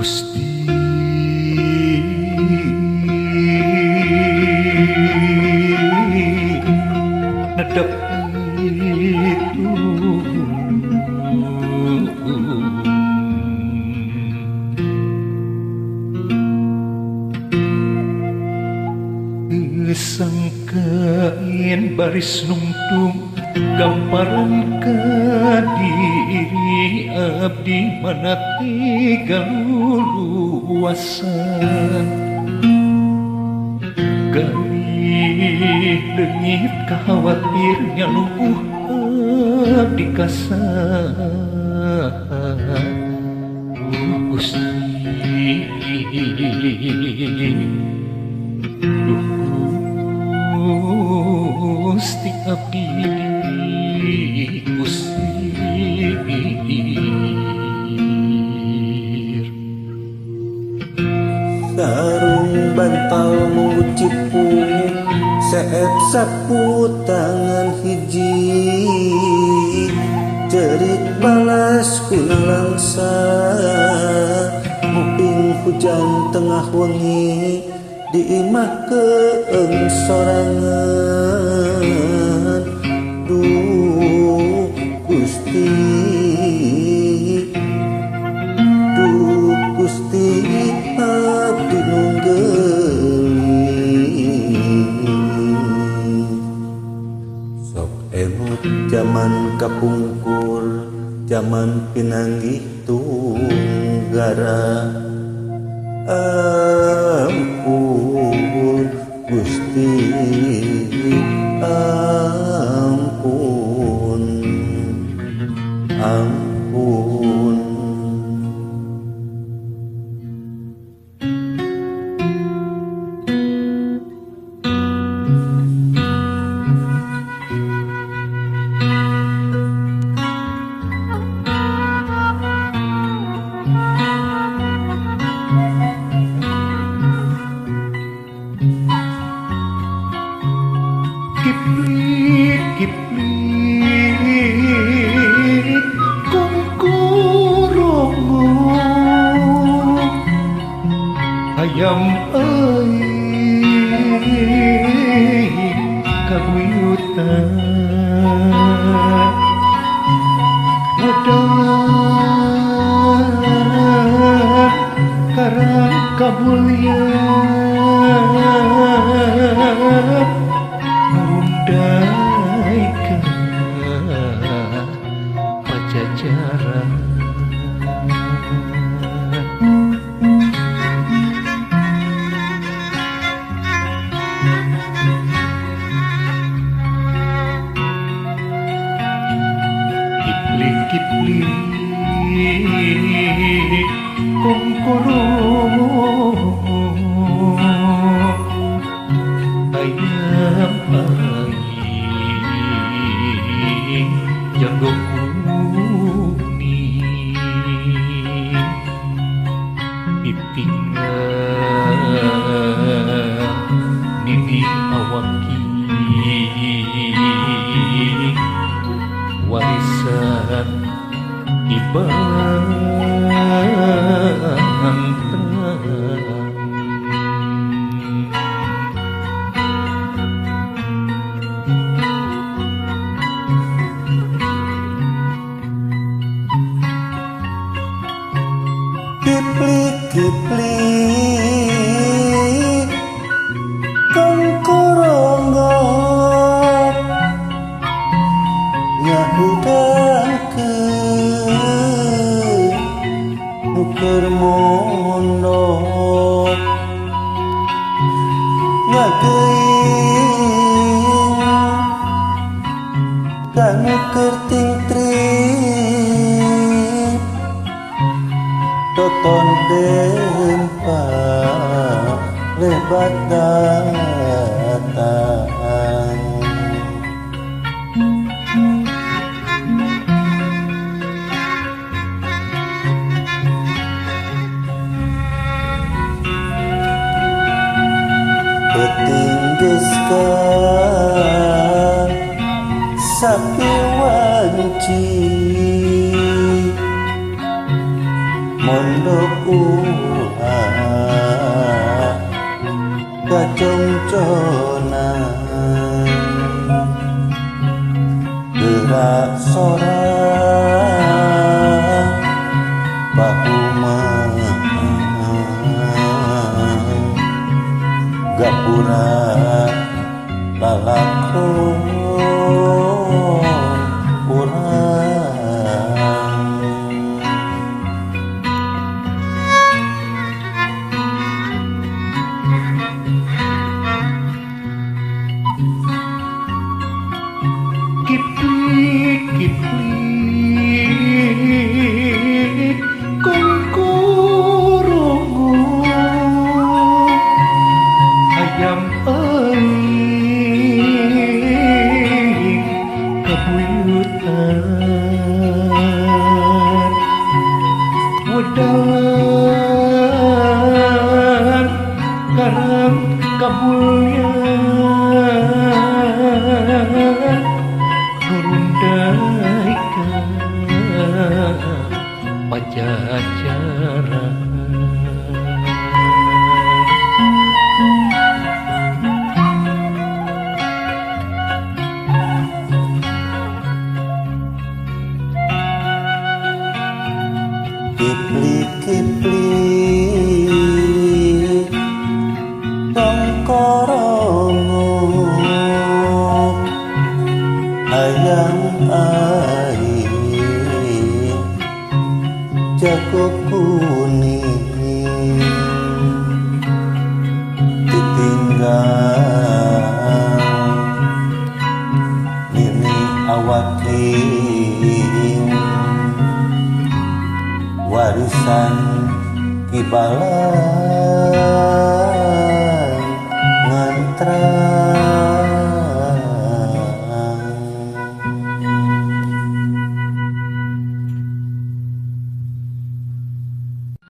Gusti nedep itu. Sangkain baris nungtung gamparan ka diri abdi mana tiga luluasan galih leungit khawatir nyaluuh abdi kasar. Gusti duh Gusti abdi diusir. Sarung bantal mengucipu seep sapu tangan hiji cerik balas kuna langsa muping hujan tengah wengi di imah keeng sorangan. Duh Gusti, duh Gusti abdi nu geulis. Sok emut jaman kapungkur, jaman pinanggih tunggara. Ampun Gusti, ampun, ampun. Kiplik kiplik kungkurongo hayam aing kaguyutan wedar karang kabulyan nurundai ka pajajaran. Kiplik kiplik kongkorongo ayam aing jago kuning ditinggal nini awaki warisan di Banten. Kiplik kiplik kongkorongo nyahudangkeun nu keur mondok ngageuing ka nu keur tingtring toton dempa lebat datang. Peuting geus ka sapi wanci Mondok ulah kacongconan gerak sorang bahu gapura lalakon urang. Kiplik kiplik kongkorongo hayam aing kabuyutan wedalan karang kabulyan nurundai ka Pajajaran. Kiplik kiplik tongkorongo hayam aing jago kuning ditinggal nini awaking warisan Ki Balandra.